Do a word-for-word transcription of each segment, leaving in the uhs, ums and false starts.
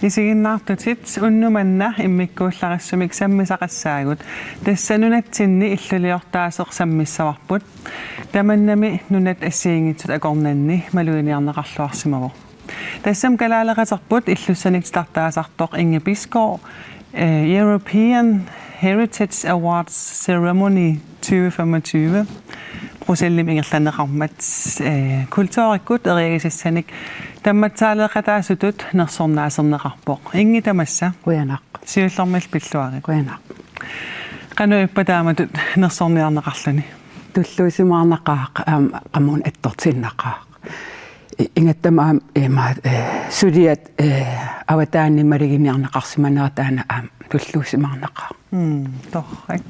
Isiginnaartutit, unnuk manna immikkuullarissumik sammisaqassaagut. Tassa nunatsinni illuliortaaseq sammissavarput. Tamannami nunat assigiinngitsut akornanni maluginiarneqarluarsimavoq. Tassami kalaaleqaterput illussanik titartaasartoq Inge Bisgaard, eh, European Heritage Awards Ceremony tyve femogtyve Bruxellisimi ingerlanneqarmat, eh, kulturikkut eriagisassanik tammatsaaleeqataasutut nersornaaserneqarpoq. Inge, tamassa. Qujanaq. Siullermillu pilluarit. Qujanaq. Qanoq ippa taamatut nersorniarneqarluni? Tulluusimaarnaqaaq, aamma qamuuna attortiinnaqaaq. I-, ingammik aamma, eh, ma-, eh, suliat, eh, avataani maluginiarneqarsimanerat taanna aamma tulluusimaarnaqaaq. Mm, torrak.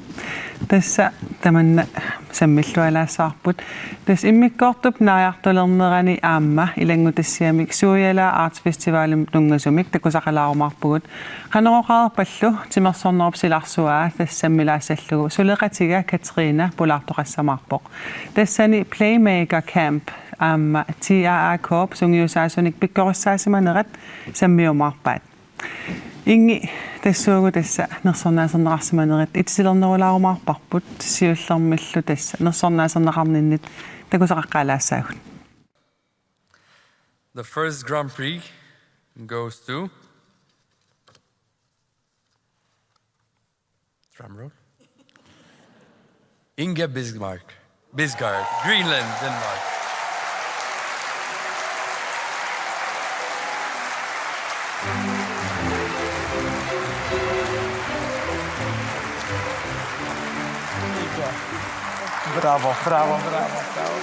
Tassa tamanna sammillualaassavarput. Tassa immikkoortup naajartulernerani aamma ilanngutassiamik Suujalaat Arts Festivalimi tunngasumik takusaqalaarumaarpugut. Qanoqoqareerpallu timersornerup silarsuaa tassa sammilaassallugu suleqatiga Katrine pulaartoqassamaarpoq. Tassani Playmaker Camp aamma T A A Coop sungiusaasunik pikkorissaasimanerat sammiumaarpaat. Inge, tassuugu tassa nersornaaserneqarsimanerit itisilernerulaarumaarparput, siullermillu tassa nersornaaserneqarninnit takusaqaqqaalaassaagut. The first Grand Prix goes to, drum roll, Inge Bismarck, Bisgaard, Greenland, Denmark. Bravo, bravo, bravo, bravo.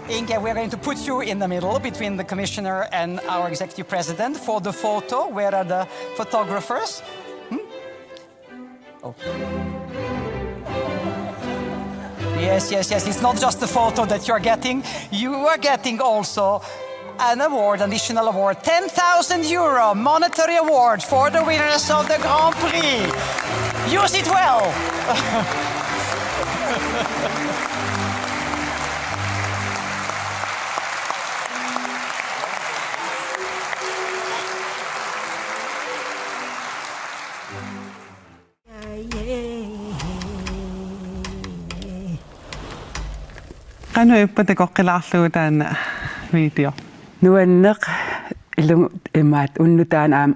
Inge, we're going to put you in the middle between the commissioner and our executive president for the photo. Where are the photographers? Hmm? Oh. Yes, yes, yes. It's not just the photo that you're getting. You are getting also an award, additional award, ten thousand euro monetary award for the winners of the Grand Prix. Use it well. Qanoq ippa takoqqilaarlugu taanna video? Nuanneq, ilumut imaattoq unnuk taanna aamma,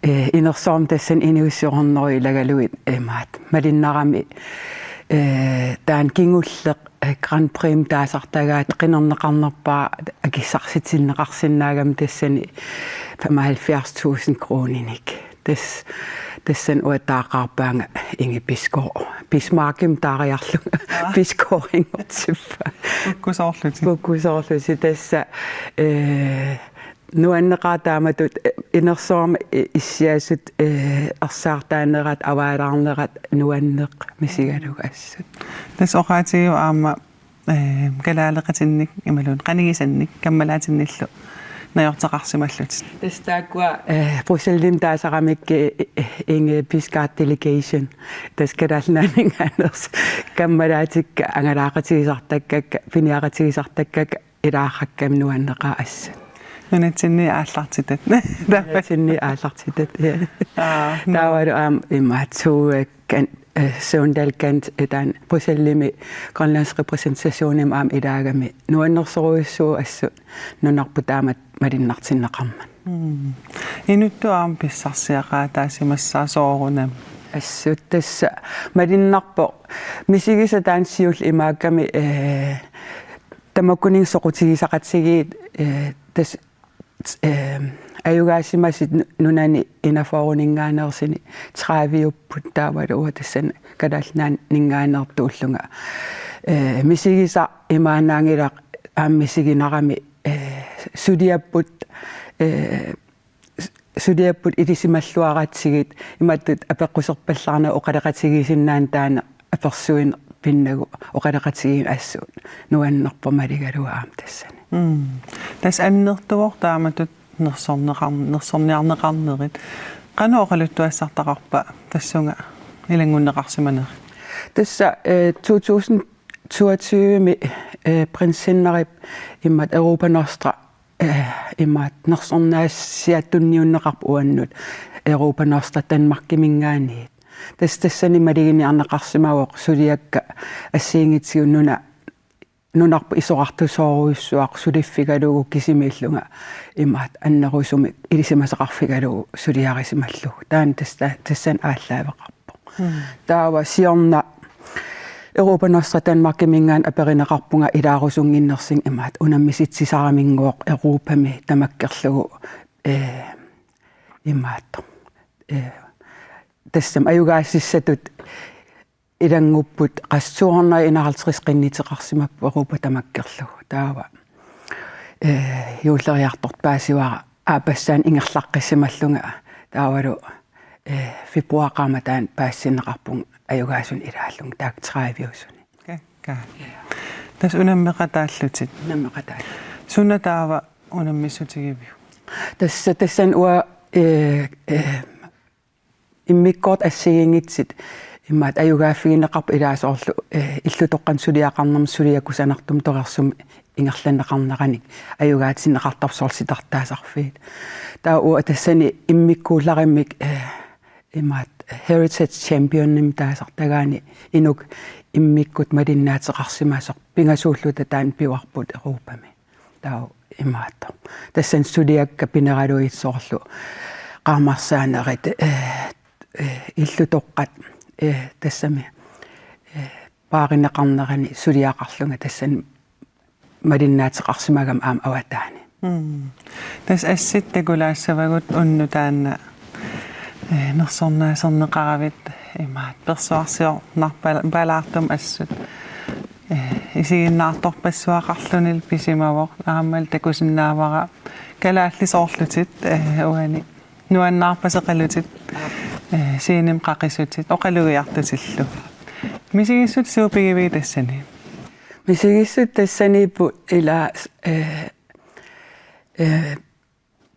eh, inersuarmi tassani inuussutissarsiornerup ilagalugit imaattoq. Malinnarami, eh, taanna kingulleq, eh, Grand Priximik taasartagaat qinerneqarnerpaaq akissarsitinneqarsinnaagami tassani femoghalvfjerds tusind kroninik. Tas-, tassani uattaaqqaarpaanga Inge Bisgaard. Bismarckimik taariarlunga. Aa. Bisgaardinngortippaa. Kukkusoorlutik. Kukkusoorlutik tassa, eh, nuanneqaaq taamatut, eh, inersuarmi, eh, issiasut, eh, ersaartaanerat, avaalaarnerat nuanneq misigalugu assut. Tassa oqaatigiuk aamma eh, kalaaleqatinnik imaluunniit qanigisannik kammalaatinnillu najorteqarsimallutit. Tassa taakkua, eh, Bruxellisimi taasaramikkit, eh, Inge Bisgaard Delegation. Tassa Kalaallit Nunaanninngaanneersut kammalaatikka, angalaaqatigisartakkakka, piniaqatigisartakkakka, ilaaqakkami nuanneqaaq assut. Nunatsinni aallartitat. Nunatsinni aallartitat, ja. Aa, nå. Taavalu aamma imaattoq, eh, kan-, eh, Søvndal Gant, eh, taanna Bruxellisimi Grønlands repræsentationimi aamma ilaagami nuannersorujussuuvoq assut nunarput taamatut malunnartinneqarmat. Mm. Inuttut aamma pissarsiaqaataasimassaaq soorunami. Assut tassa malunnarpoq misigisat taanna siulleq imaakkami, eh, tamakkuninnga soqutigisaqatigiit, eh, tassa, eh, ajugaasimasut nu-, nunani inaffooruninngaanneersuni trediviupput taavalu uanga tassani Kalaallit Nunaanninngaanneersuullunga. Eh, misigisaq imaannaanngilaq aamma misiginarami, eh, suliapput, eh, suliapput ilisimalluaratsigit imatut apeqquserpallaarnagu oqaloqatigiissinnaaneq taanna apersuineq pinnagu oqaloqatigiinneq assut nuannerpoq maligalugu aamma tassani. Mm. Tassa annertuvoq taamatut nersorneqar-, nersorniarneqarnerit. Qanoq oqaluttuassartaqarpa tassunga ilanngunneqarsimanerit? Tassa, eh, to tusind toogtyve-mi, eh, Prins Henrikip imaattoq Europa Nostra, eh, imaattoq nersornaassiaq tunniunneqarpoq uannut Europa Nostra Danmarkiminngaanniit. Tassa tassani maluginiarneqarsimavoq suliakka assigiinngitsunik nuna-, nunarput isorartusoorujussuaq suliffigalugu kisimiillunga imaattoq annerusumik ilisimasaqarfigalugu suliarisimallugu. Taanna tassa-, tassani aallaaveqarpoq. Mm. Taava siorna Europa Nostra Danmarkiminngaanniit aperineqarpunga ilaarusunnginnersunga imaattoq unammisitsisaramigooq Europami tamakkerlugu, eh, imaattoq. Eh, tassami ajugaasissatut ilanngupput qassit to hundrede enoghalvtreds qinnuteqarsimapput Europa tamakkerlugu. Taava, eh, juulleriartortoq paasivara aappassaanik ingerlaqqissimallunga taavalu, eh, februarip qaammataani paasitinneqarpunga ajugaasunik ilaallunga taakku tredive-usunik. Ka-, ka-. Tassa unammeqataallutit. Unammeqataallutit. Suna taava unammissutigiviuk? Tassa tassani uanga, eh, eh, immikkoortut assigiinngitsut imaattoq ajugaaffigineqarput ilaa soorlu, eh, illutoqqanik suliaqarnermut suliap kusanartumik torersumik ingerlanneqarneranik ajugaatinneqartarput soorlu titartaasarfiit. Taava uanga tassani immikkuullarimmik, eh, imaattoq Heritage Championimik taasartagaani inuk immikkut malinnaateqarsimasoq pingasuulluta taanna pivarput Europami. Taava imaattoq. Tassani suliakka pineralugit soorlu qaamarsaanerit, eh, eh, illutoqqat, eh, tassami, eh, paarineqarnerani suliaqarlunga tassani malinnaateqarsimagama aamma avataani. Mm. Tassa assit takulaassavagut unnuk taanna, eh, nersornaaserneqaravit imaattoq persuarsiornarpala-, palaartumik assut. Eh, isiginnaartorpassuaqarlunilu pisimavoq aammalu takusinnaavara kalaallit soorlutit, eh, uani nuannaarpaseqalutit, eh, scenemi qaqisutit, oqalugiartutillu. Misigissut suut pigivigit tassani? Misigissut tassaniipput ilaa, eh, eh,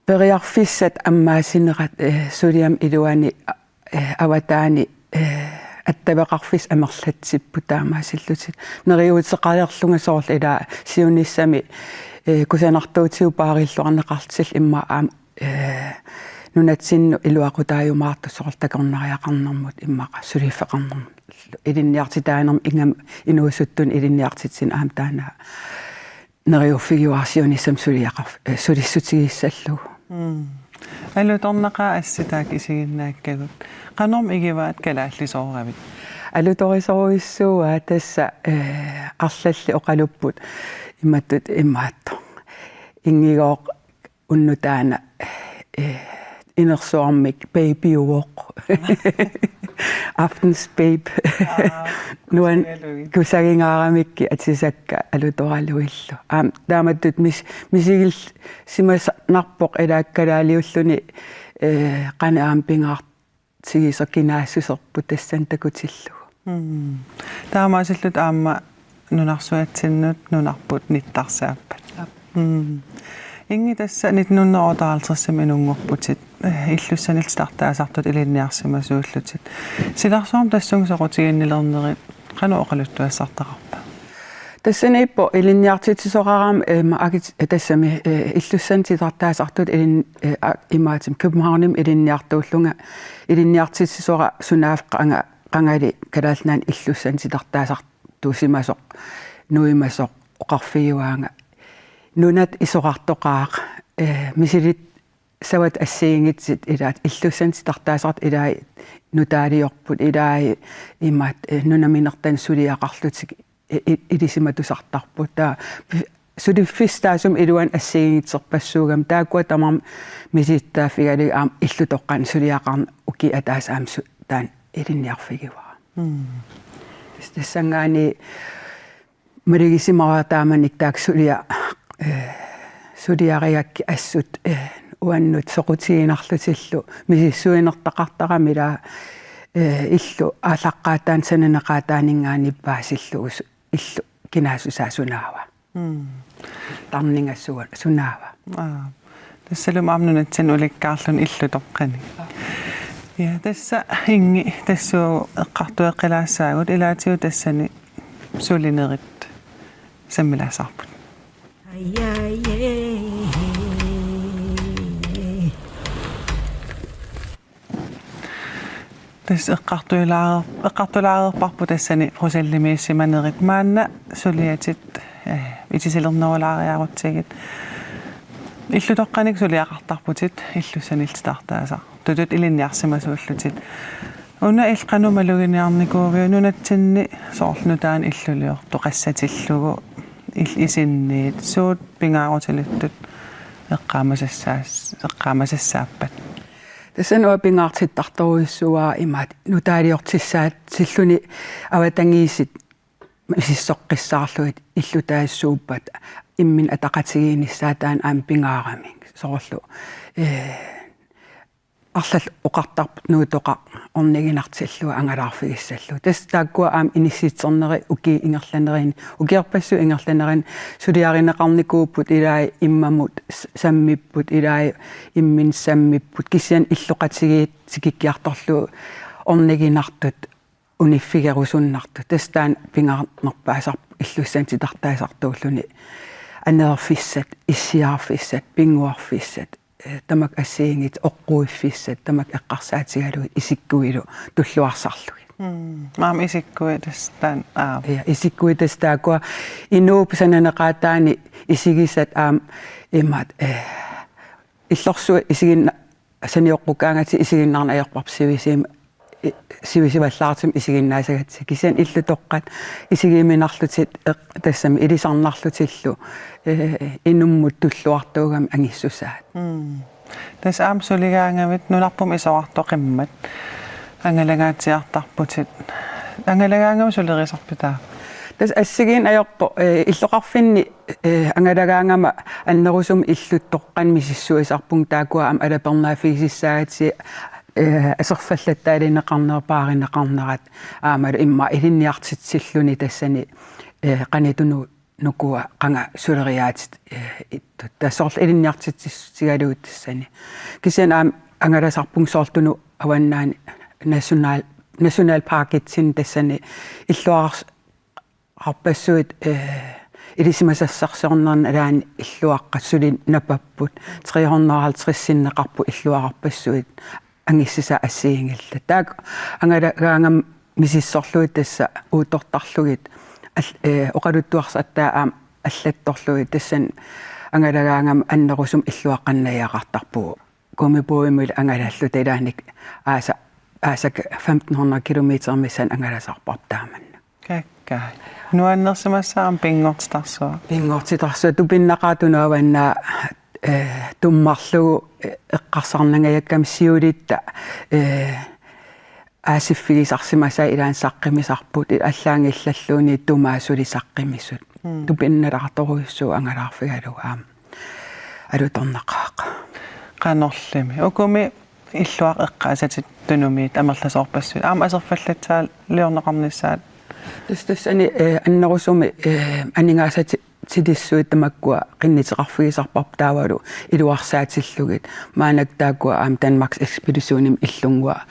periarfissat ammaassinerat, eh, suliami iluani, eh, avataani, eh, attaveqarfissat amerlatsipput taamaasillutik. Neriuuteqalerlunga soorlu ilaa siunissami, eh, kusanartuutigut paarilluarneqarlutillu immaqa aamma, eh, nunatsinnut iluaqutaajumaartut soorlu takornariaqarnermut immaqa suliffeqarnermut ilinniartitaanermut ingammik inuusuttunut ilinniartitsineq aamma taanna neriuffigiuarsiunissam suliaqarf-, eh, sulissutigissallugu. Mm. Alutornaqaat assit taakku isiginnaakkagut. Qanormi igivaat kalaallisooravit? Alutorisorujussuuaat tassa, eh, arlallit oqalupput imatut imaattoq. Inngigooq unnuk taanna, eh, inersuarmik babyuvoq. Aftensbaby. Aa, nuan kusagigalugit. Kusagingaaramikku atisakka alutoralugillu. Aamma taamatut mis-, misigilsimasarpoq ilaa kalaaliulluni, eh, qanoq aamma pingaartigisoq kinaassuserput tassani takutillugu. Mm. Taamaasillutit aamma nunarsuatsinnut nunarput nittarsaappat. Aap. Mm. Ingi tassa nitten hundrede og otteoghalvtredsimi inunngorputit, eh, illussanillu titartaasartutut ilinniarsimasuullutit. Silarsuarmi tassunga soqutiginnilernerit qanoq oqaluttuassartaqarpa? Tassaniippoq ilinniartitsisoqarama, eh, ma-, akit-, eh, tassami, eh, illussanut titartaasartutut ilin-, eh, a-, imaatima Københavnimi ilinniartuullunga ilinniartitsisora sunaaffa qanga-, qangali Kalaallit Nunaanni illussanut titartaasartuusimasoq, nuimasoq oqarfigivaanga: Nunat isorartoqaaq, eh, misilissavat assigiinngitsut ilaat illussanut titartaasartut ilaat nutaaliorput ilaat imaat, eh, nunaminertanik suliaqarlutik i-, i-, ilisimatusartarput. Taava pi-, suliffissaq taassuma iluani assigiinngitsorpassuugami taakkua tamarmik misilittaaffigalugit aamma illutoqqanik suliaqarneq ukiup ataatsip aamma su-, taanna ilinniarfigivara. Mm. Tas-, tassanngaanniit malugisimavara taamanikkut taakku suliaq, eh, suliarigakkit assut, eh, uannut soqutiginarlutillu misissuinertaqartarami ilaa, eh, illu aallaqqaataani sananeqaataaninngaanniit paasillugu su-, illu kinaassusaa sunaava. Mm. Tarninga sua-, sunaava. Aa. Tassalu aamma nunatsinni ulikkaarluni illutoqqanik. Ja, tassa Ingi tassuugu eqqartueqqilaassaagut, ilaatigut tassani sulinerit sammilaassavarput. Tassa eqqartulaareer-, eqqartulaareerparput tassani Rosellimiissimanerit, maanna suliatit, eh, itisilernerulaariarutsigit. Illutoqqanik suliaqartarputit illussanillu titartaasartutut ilinniarsimasuullutit. Una illit qanoq maluginiarnikuuviuk nunatsinni soorlu nutaanik illuliortoqassatillugu, illit isinniit, suut pingaarutilittut eqqaamasassaas-, eqqaamasassaappat? Tassani uanga pingaartittartorujussuuara imaattoq nutaaliortissaatilluni avatangiisit misissoqqissaarlugit illutaassuuppat imminut ataqatigiinnissaa taanna aamma pingaaramik. Soorlu, eh, arlallit oqartarput Nuutoqaq orniginartillugu angalaarfigissallugu. Tassa taakkua aamma inissitserneri ukiut ingerlanerini, ukiorpassuit ingerlanerini suliarineqarnikuupput, ilai immamut s-, sammipput, ilai imminut sammipput, kisianni illoqatigiit tikikkiartorlugit orniginartut uniffigerusunnartut. Tassa taanna pingaarnerpaasarpoq illussanut titartaasartuulluni, aneerfissat, issiaarfissat, pinnguarfissat, eh, tamakku assigiinngitsut, oqquiffissat, tamakku eqqarsaatigalugit isikkuilu tulluarsarlugit. Mm. Aamma isikkuit tassa taanna, aa. Ja, isikkuit tassa taakkua inuup sananeqaataani isigisat aamma imaattoq, eh, illorsuit isiginna-, sanioqqukkaangatik isiginnaarneq ajorparput sivisuumik, i-, sivisuvallaartumik isiginnaassagatsigu. Kisianni illutoqqat isigiminarlutik eq-, tassami ilisarnarlutillu, eh, inummut tulluartuugamik angissusaat. Mm. Tassa aamma suligaangavit nunarput isorartoqimmat angalagaatsiartarputit. Angalagaangama sulerisarpit taava? Tassa assigiinneq ajorpoq, eh, illoqarfinni, eh, angalagaangama annerusumik illutoqqanik misissuisarpunga, taakkua aamma alapernaaffigisassagatsigit, eh, aserfallattaalineqarnerat, paarineqarnerat, aammalu immaqa ilinniartitsilluni tassani, eh, qanittumi nukua qanga suleriaatsit, eh, ittut. Tassa soorlu ilinniartitsissutigalugit tassani. Kisianni aamma angalasarpunga soorlu Tunumi avannaani national-, nationalparkitsinni tassani illuarars-, -arpassuit, eh, ilisimasassarsiornermi nalaani illuaqqat suli napapput, tre hundrede og halvtreds sinneqarput illuararpassuit angissusaat assigiinngillat. Taakku angalagaangama misissorlugit tassa uuttortarlugit al-, eh, oqaluttuarsartaa aamma allattorlugit, tassani angalagaangama annerusumik illuaqqannagiaqartarpugut. Gummibådimut angalalluta ilaanni aasaq, aasaq femten hundrede kilometer missaani angalasarparput taamannak. Kakkaak. Nuannersimassaaq aamma pinngortitarsuaq. Pinngortitarsuaq, tupinnaqaaq Tunumi avannaa, eh, tummarlugu, eh, eqqarsarnangajakkami siulitta, eh, aasiffigisarsimasaat ilaanni saqqimisarput, allaanngillalluunniit tumaat suli saqqimisut. Mm. Tupinnalaartorujussuuvoq angalaarfigalugu aamma. Alutornaqaaq. Qanorlimi. Ukumi illuaqqat eqqaasatit Tunumiit amerlasoorpassuit aamma aserfallatsaaliorneqarnissaat? Tassa tassani, eh, annerusumik, eh, aningaasatilissuit tamakkua qinnuteqarfigisarparput taavalu iluarsaatillugit. Maannakkut taakkua aamma Danmarks Ekspeditionimi illunnguaq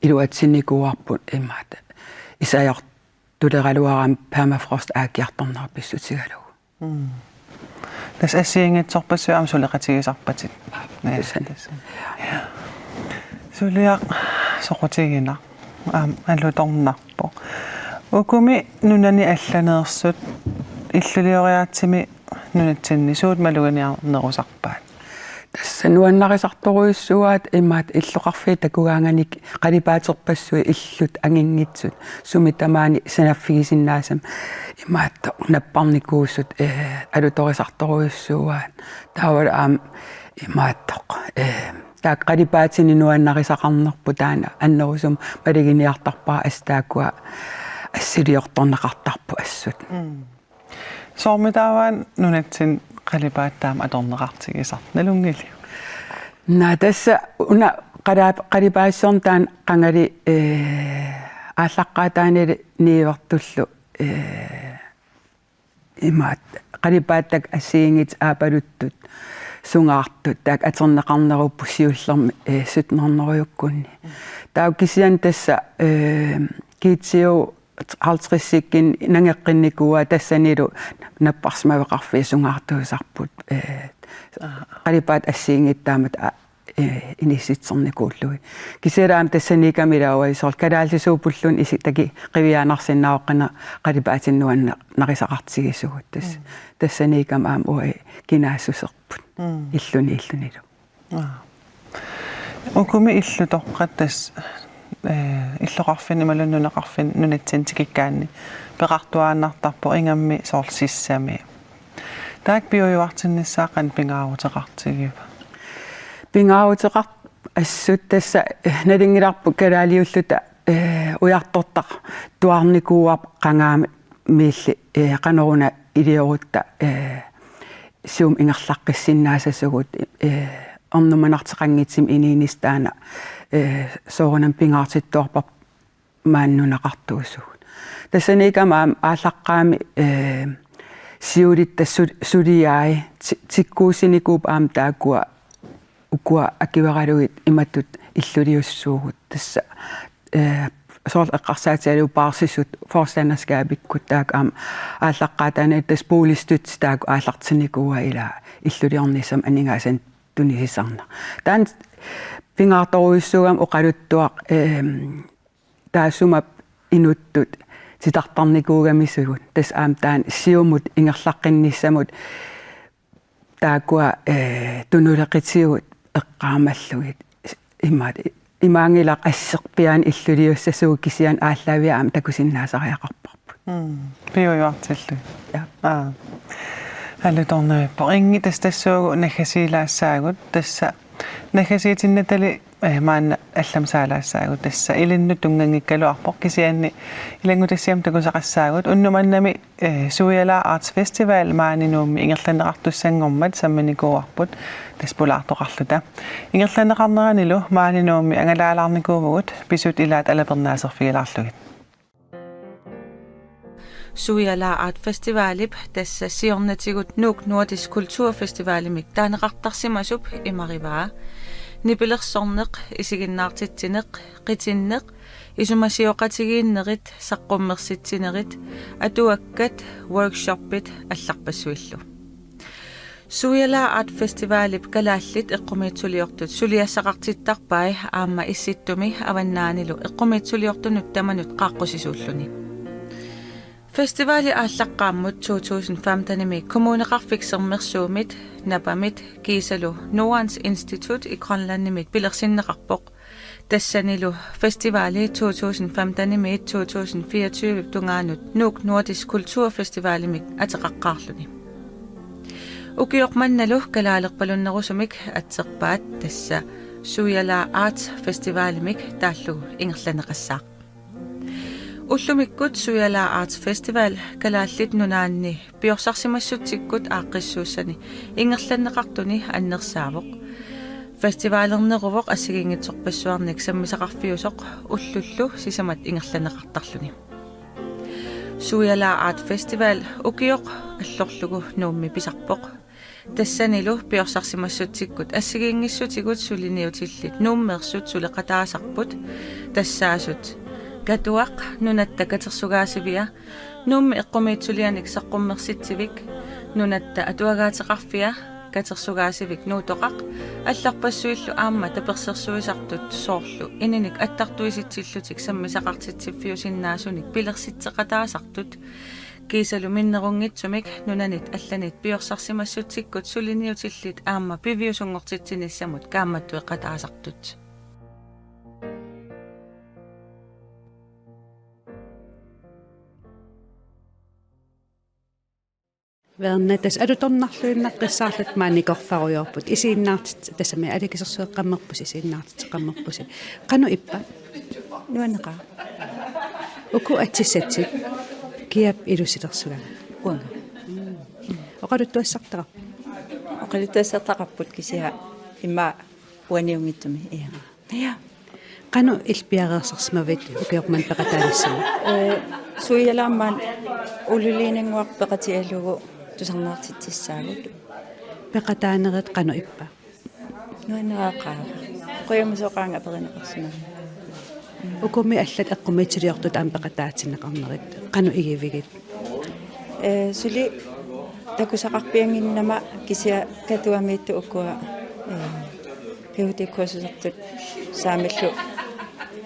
iluatsinnikuuarput imaattoq. Isaajortuleraluaraangat permafrost aakkiartornera pissutigalugu. Mm. Tassa assigiinngitsorpassuit aamma suleqatigisarpatit. Tassani. Tassani. Suliaq soqutiginaq aamma alutornarpoq. Ukumi nunani allaneersut illulioriaatsimi nunatsinni suut maluginiarnerusarpaat? Tassa nuannarisartorujussuuaat imaattoq illoqarfiit takugaanganik qalipaaterpassuit illut anginngitsut sumi tamaani sanaffigisinnaasamik imaattoq napparnikuusut, eh, alutorisartorujussuuaat. Taavalu aamma imaattoq, eh, taakku qalipaatinik nuannarisaqarnerput taanna annerusumik maluginiartarpara, assut taakkua assiliortorneqartarput assut. Mm. Soormitaava nunatsinni qalipaataa aamma atorneqartigisartoq, nalunngiliuk? Naa, tassa una qala-, qalipaassiorneq taanna qangali, ee, aallaqqaataaniilli niuertullu, ee, imaattoq, qalipaataat assigiinngitsut aapaluttut sungaartut, taakku atorneqarnerupput siullermik, ee, sytten hundredekkunni. Taava kisianni tassa, ee, G T O halvtredsikkunni nangeqqinnikuuaa, tassanilu napparsimaveqarfiit sungaartuusarput, ee, Aa. qalipaatat assigiinngitsut taamatut, aa, ee, inissitsernikuullugit. Kisianni aamma tassaniikkami ilaavai soorlu kalaallisuuppulluunniit isi-, takuuk qiviaannarsinnaavoq qanoq qalipaatit nuanna-, narisaqartigisugut tassa. Mm. Tassaniikkami aamma uagut kinaassuserput. Mm. Illuni illunilu. Aa. Ukumi illutoqqat tassa, ee, illoqarfinni imaluunniit nunaqarfinni nunatsinni tikikkaanni peqartuaannartarpoq, ingammik soorlu sissami. Taakku piujuartinnissaat qanoq pingaaruteqartigiva? Pingaaruteqar-, assut tassa, ee, nalunngilarput kalaaliulluta, ee, ujartortartuarnikuuarput qangaamiilli, ee, qanoruna iliorutta, ee, siumut ingerlaqqissinnaassasugut, ee, ernumanartoqanngitsumik inuunissaq taanna, ee, soorunami pingaartittuarparput maani nunaqartuusugut. Tassaniikkami aamma aallaqqaammut, ee, siulitta sul-, suliai ti-, tikkuussinikuupput aamma taakkua ukua akueralugit imatut illuliussuugut tassa, ee, soorlu eqqarsaatigalugu paarsisut forstanderskabikkut taakku aamma aallaqqaataaniit tassa boligstøtte taakku aallartinnikuuaat ilaa illuliornissamut aningaasanik tunisisarneq. Taanna pingaartorujussuugami oqaluttuaq, eem, taassuma inuttut titartarnikuugamisigut. Tassa aamma taanna siumut ingerlaqqinnissamut taakkua, ee, tunuleqitigut eqqaamallugit. Imaat, imaanngilaq asserpiaani illuliussasugut kisianni aallaaviat aamma takusinnaasariaqarparput. Mm. Piujuartillugit. Ja. Aa. Alutornavippoq. Ingi tassa tassuugu naggasiilaassaagut. Tassa naggasiitinnatali, eh, maanna allamik saalaassaagut, tassa ilinnut tunnganngikkaluarpoq, kisianni ilanngutassiamut takusaqassaagut. Unnuk mannami, eh, Suialaat Arts Festival maani Nuummi ingerlanneqartussanngormat samminikuuarput tassa pulaartoqarluta. Ingerlanneqarneranilu maani Nuummi angalaalaarnikuuvugut, pisut ilaat alapernaaserfigilaarlugit. Suialaat Arts Festivalip, tassa siornatigut Nuuk Nordisk Kulturfestivalimik taaneqartarsimasup, imarivaa nipilersorneq, isiginnaartitsineq, qitinneq, isumasioqatigiinnerit, saqqummersitsinerit, atuakkat, workshoppit allarpassuillu. Suialaat Arts Festivalip kalaallit eqqumiitsuliortut suliassaqartittarpai aamma Issittumi avannaanilu eqqumiitsuliortunut tamanut qaaqqusisuulluni. Festivali aallaqqaammut to tusind femtenimi Kommuneqarfik Sermersuumit, Napamit kiisalu Nordens Institut i Grønlandimit pilersinneqarpoq. Tassanilu festivali to tusind femtenimiit to tusind fireogtyve tungaanut Nuuk Nordisk Kulturfestivalimik ateqaqqaarluni. Ukioq mannalu kalaalerpalunnerusumik atserpaat, tassa Suialaat Arts Festivalimik taallugu ingerlanneqassaaq. Ullumikkut Suialaat Arts Festival Kalaallit Nunaanni piorsarsimassutsikkut aaqqissuussani ingerlanneqartuni annersaavoq. Festivalerneruvoq assigiinngitsorpassuarnik sammisaqarfiusoq ullullu sisamat ingerlanneqartarluni. Suialaat Arts Festival ukioq allorlugu Nuummi pisarpoq. Tassanilu piorsarsimassutsikkut assigiinngissutigut suliniutillit Nuummeersut suleqataasarput, tassaasut Katuaq, nunatta katersugaasivia, Nuummi eqqumiitsulianik saqqummersitsivik, nunatta atuagaateqarfia, katersugaasivik Nuutoqaq, allarpassuillu aamma tapersersuisartut soorlu ininik attartuisitsillutik sammisaqartitsiffiusinnaasunik pilersitseqataasartut, kiisalu minnerunngitsumik nunanit allanit piorsarsimassutsikkut suliniutillit aamma piviusunngortitsinissamut kaammattueqataasartut. Verna, tassa alutornarluinnaqqissaarluta maani nikorfarujoorput. Isiginnaartit-, tassami aliikkusersueqqammerpusi, isiginnaartitseqqammerpusi. Qanoq ippa? Nuanneqaaq. Uku atsissatit kiap ilusilersugaat? Uanga. Mm. Oqaluttuassartara. Oqaluttuassartaqarput kisianni immaqa uaniunngitsumi iiga. Ja. Qanoq illit piareersarsimavit ukioq manna peqataanissamut? Ee, suialaarmat ululiinannguaq peqatigalugu tusarnaartitsissaagut. Peqataanerit qanoq ippa? Nuanneqaaq. Qujamusoqaanga aperineqarsimavit. Ukumi allat eqqumiitsuliortut aamma peqataatinneqarnerit qanoq igivigit? Ee, suli takusaqarpiannginnama kisianni Katuamiittut ukua, ee, ph.d.-kursusertut saamillu,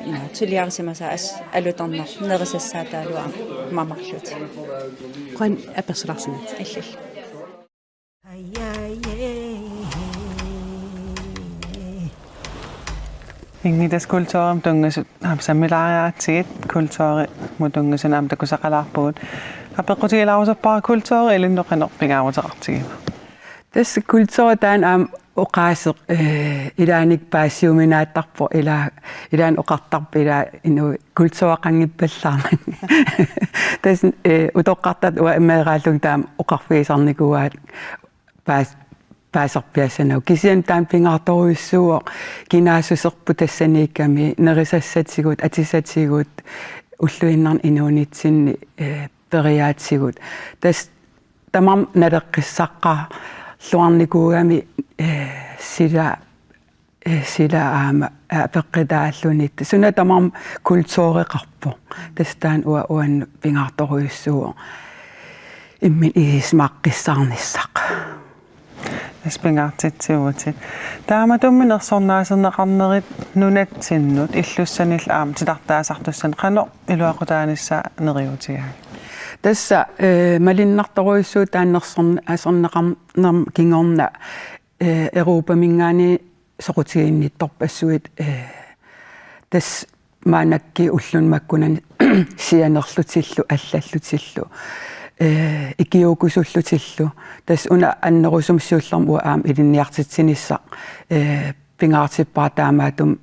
ima, suliarisimasaat as-, alutornaq nerisassaataalu aamma mamarlutik. Qujan apersorneqarsinnaatit. Illillu. Ingi, tassa kulturimut tunngasut aamma sammilaariaratsigit, kulturimut tunngasut aamma takusaqalaarpugut. Apeqqutigilaarusuppara kulturi ilinnut qanoq pingaaruteqartigiva? Tassa kulturi taanna aamma oqaaseq, ee, ilaanni paasiuminaattarpoq, ila-, ilaanni oqartarpoq, ila inuit kultureqanngippallaarnani. Tassa, ee, utoqqartartut uanga meeraallunga taama oqarfigisarnikuuaat paas-, paasarpiassanagu. Kisianni taanna pingaartorujussuuvoq, kinaassuserput tassaniikkami, nerisassatigut, atisatigut, ulluinnarni inuunitsinni, ee, periaatigut. Tassa tamarmik naleqqisaqqaarluarnikuugami, ee, sila, ee, sila aamma, ee, apeqqutaalluni. Suna tamarmi kultureqarpoq. Tassa taanna uanga uannut pingaartorujussuuvoq. Imminut isumaqarnissaq. Tassa pingaartitsivutit. Taamatummi nersornaaserneqarnerit nunatsinnut illussanillu aamma titartaasartussanut qanoq iluaqutaanissaa neriuutigaavit? Tassa, ee, malunnartorujussuuvoq taanna nersornaaserneqarnermi kingorna, ee, Europaminngaanniit soqutiginnittorpassuit, ee, tassa maannakkut ulluni makkunani sianerlutillu, allallutillu, ee, ikiuukkusullutillu. Tassa una annerusumik siullermik uanga aamma ilinniartitsinissaq, ee, pingaartippara taamaattumik,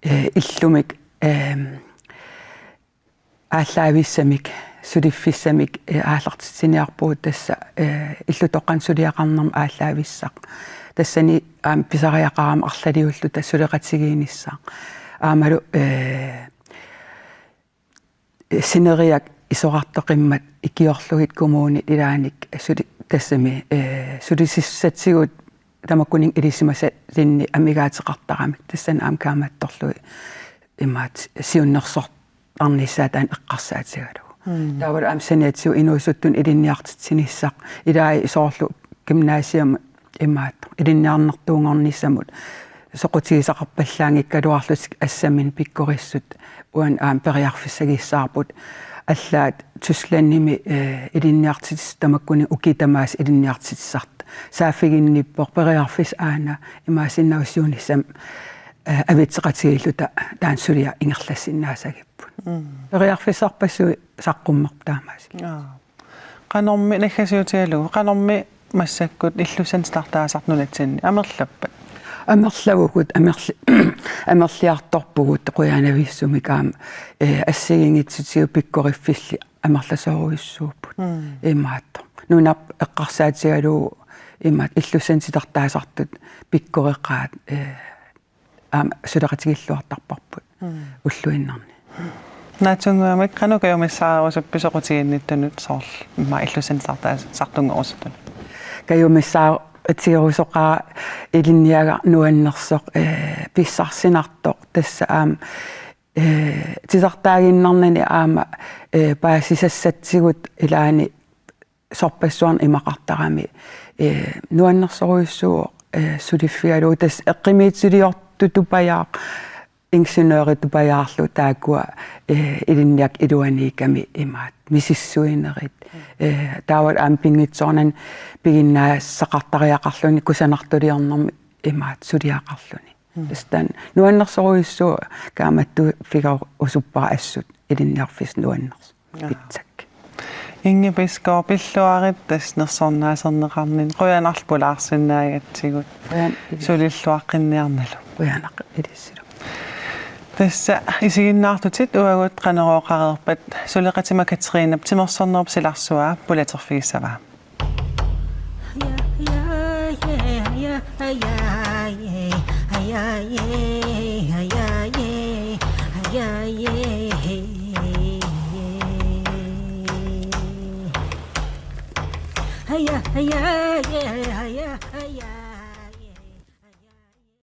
ee, illumik, ee, aallaavissamik, suliffissamik, ee, aallartitsiniarpugut tassa, ee, illutoqqanik suliaqarnermik aallaavissaq. Tassani aamma pisariaqarami arlaliulluta suleqatigiinnissaq. Aammalu, ee, sineriak isorartoqimmat ikiorlugit kommunit ilaanni suli-, tassami, ee, sulisissatigut tamakkuninnga ilisimasalinnik amigaateqartaramik. Tassani aamma kaammattorlugit imaattoq siunnersortarnissaa taanna eqqarsaatigalugu. Mm. Taavalu aamma saniatigut inuusuttunut ilinniartitsinissaq. Ilai soorlu gymnasium imaattoq ilinniarnartuunngornissamut soqutigisaqarpallaanngikkaluarlutik assammik pikkorissut uani aamma periarfissagissavarput. Allaat Tysklandimi, ee, ilinniartitsisut tamakkuninnga ukiut tamaasa ilinniartitsisartut. Saaffiginnippoq periarfissaq aana, imaassinnaavoq siunissami, ee, avitseqatigiilluta taanna suliaq ingerlassinnaassagipput. Mm. Periarfissarpassuit saqqummerput taamaasillutik. Aa. Qanormi naggasiutigalugu, qanormi massakkut illussannik titartaasartut nunatsinni amerlappat? Amerlavugut, amerli-, amerliartorpugut qujanavissumik aamma, ee, assigiinngitsutigut pikkoriffillit amerlasoorujussuupput. Mm. Imaattoq. Nunap eqqarsaatigalugu imaattoq illussannik titartaasartut pikkoreqaat, ee, aamma suleqatigilluartarparput. Mm. Ulluinnarni. Naatsunnguamik qanoq kajumissaarusuppit soqutiginnittunut soorlu immaqa illussannik titartaasartunngorusuttunut? Kajumissaatigerusuppara ilinniagaq nuannersoq, ee, pissarsinartoq tassa aamma, ee, titartaaginnarnani aamma, ee, paasisassatsigut ilaanni sorpassuarnik imaqartarami, ee, nuannersorujussuuvoq, ee, suliffigalugu tassa eqqumiitsuliortutupajaaq, ingeniøritupajaarlu taakkua, ee, ilinniakkut iluaniikkami imaattoq misissuinerit. Ee, taavalu aamma pinngitsoornani piginnaasaqartariaqarluni kusanartuliornermi imaattoq suliaqarluni. Mm. Tassa taanna nuannersorujussuuvoq kaammattuuffigerusuppara assut ilinniarfissaq nuannersoq. Aa. Pitsak. Ingi Bisgaard, pilluarit tassa nersornaaserneqarninni, qujanarlu pulaarsinnaagatsigut. Qujan ilissi. Sulilluaqqinniarnalu. Qujanaq ilissillu. Tassa isiginnaartutit uagut Qanorooqareerpat suleqatima Katrinap timersornerup silarsua pulaterfigissavaa.